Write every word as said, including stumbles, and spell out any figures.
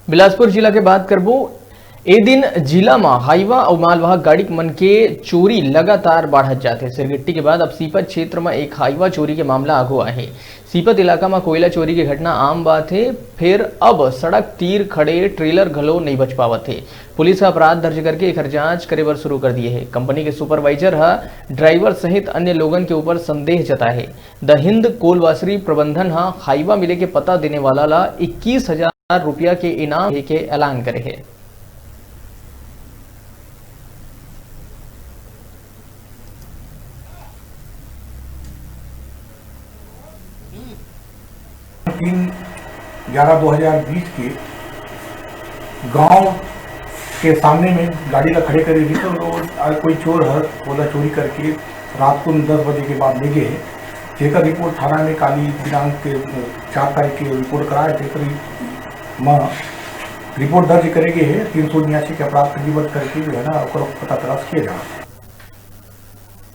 बिलासपुर जिला के बात करबो, ए दिन जिला म हाईवा अउ मालवाहक गाड़ी मन के चोरी लगातार बाढ़त जाथे। सिरगिट्टी के बाद अब सीपत क्षेत्र म एक हाईवा चोरी के मामला आगू आए हे। सीपत इलाका म कोयला चोरी के घटना आम बात हे, फेर अब सड़क तीर खड़े ट्रेलर घलो नइ बच पावत हे। पुलिस ह अपराध दर्ज करके एकर जांच करे बर शुरू कर दिए हे। कंपनी के सुपरवाइजर ह ड्राइवर सहित अन्य लोगन के ऊपर संदेह जताए हे। द हिंद कोलवासरी प्रबंधन ह हाईवा मिले के पता देने वाला ला इक्कीस हजार रुपया के इनाम देके ऐलान करे हे। तीन ग्यारह दो हज़ार बीस के गांव के सामने में गाड़ी ला खड़े करे रहिस, तो वो, आ, कोई चोर हर ओला चोरी करके रात को दस बजे के बाद ले गए हे, जेकर रिपोर्ट थाना में काली दिनांक के, अ, चार तारीख के रिपोर्ट कराए, जेकर म रिपोर्ट दर्ज करे गए हे, तीन सौ उन्यासी के अपराध पंजीबद्ध करके जो है ना, ओकर पता तलाश किया जा रहा है।